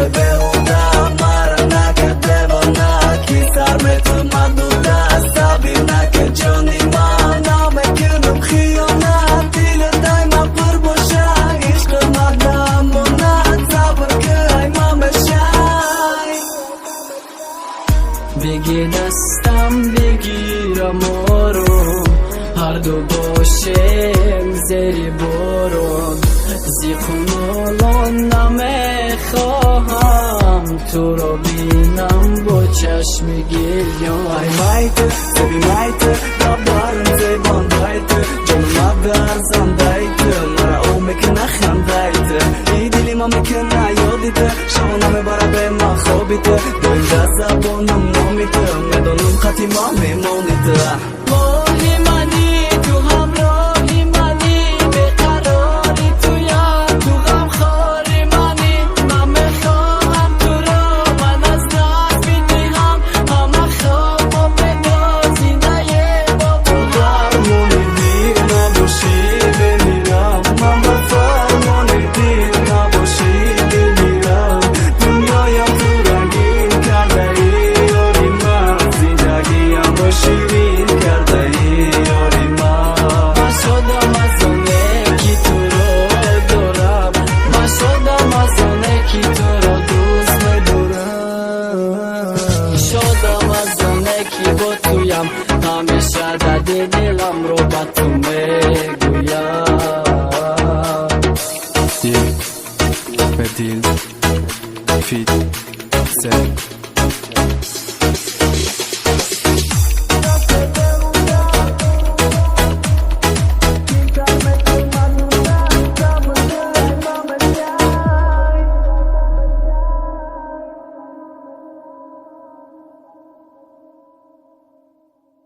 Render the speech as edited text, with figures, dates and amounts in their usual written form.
Корҳои беҳуда мара накард девона, ки сар метумад дуда сабр накард. Ҷони ман, намекунам хиёнат, дилатай ма пур боша, ишқи ман намонад, сабр кай, ма мешай. Бигир дастам, бигирам ором, ҳарду бошем зери борон. Зиқунолон намехоҳам, туро бинам бо чашми гирён. Ай майты, себи майты, лабдарым зебондайты, ҷонума арзандайты, мара ӯ мекуна хандайты, и дили ма мекуна ёдиты, шабона мебара бе ма хобиты, доим дар забонам номиты, медонам, қати ма мемониты. Моҳи мани, ту ҳамроҳи мани, беқарори туям, ту ғамхори мани. Ман мехоҳам туро, ман аз даст бидиҳам, ҳама хобо бедор зиндае бо ту. Дармони дил набошӣ, мемирам, ман ба фармони дил набошӣ, мемирам. Дунёям ту рангин кардаӣ, ёри ман, зиндагиямро ширин кардаӣ, ёри ман. Ман шодам аз оне, ки туро дорам, ман шодам аз оне, ки туро дӯст медорам. Шодам аз оне, ки бо туям ҳамеша, дарди диламро ба ту мегӯям. Дил ба дил, feat.